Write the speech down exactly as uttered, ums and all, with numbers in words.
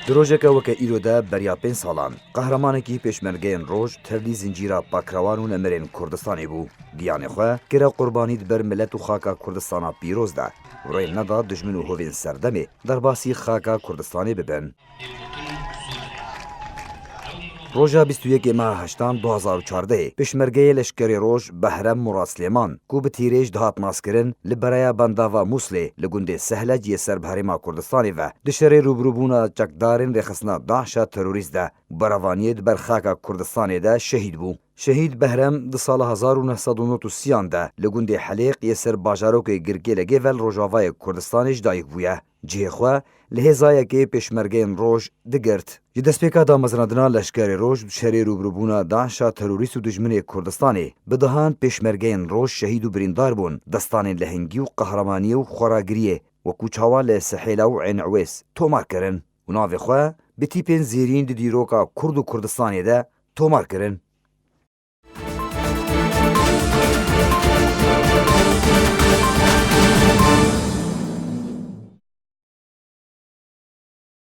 Di rojeke weke îro de beriya pênc salan, qehremanekî pêşmergeyên roj tevlî zincîra pakrewan û nemirên Kurdistanê bû. Giyanê xwe kire qurbanî di ber milet û xaka Kurdistana pîroz de û rê neda dijmin û hovên serdemê derbasî xaka Kurdistanê bibin. Roja bîst û yekê meha heştan du hazar û çardehê pêşmergeyê leşkerê roj Behrem Murad Slêman, ku bi tîrêj dihat naskirin, li bereya bendava Mûslê li gundê Sehleç yê ser bi herêma Kurdistanê ve di şerê rûbirûbûna çekdarên rêxistina DAIŞa terorîst de û berevaniyê di ber xaka Kurdistanê de şehîd bû. Şehîd Behrem di sala hezar û neh sed û nod û sî an de li gundê Helêq yê ser bajarokê Girkêlegê ve li rojavayê Kurdistanê ji dayik bûye. Cihê xwe li hêza yekê pêşmergeyên roj digirt. Ji destpêka damezrandina leşkerê roj di şerê rûbirûbûna DAIŞa terorîst û dijminê Kurdistanê bi dehan pêşmergeyên roj şehîd û birîndar bûn, destanên lehengî û qehremaniyê û xweragiriyê, wekû çawa li Sihêla û Ên Ewês tomar kirin û navê xwe bi tîpên zêrîn di dîroka Kurd û Kurdistanê de tomar kirin.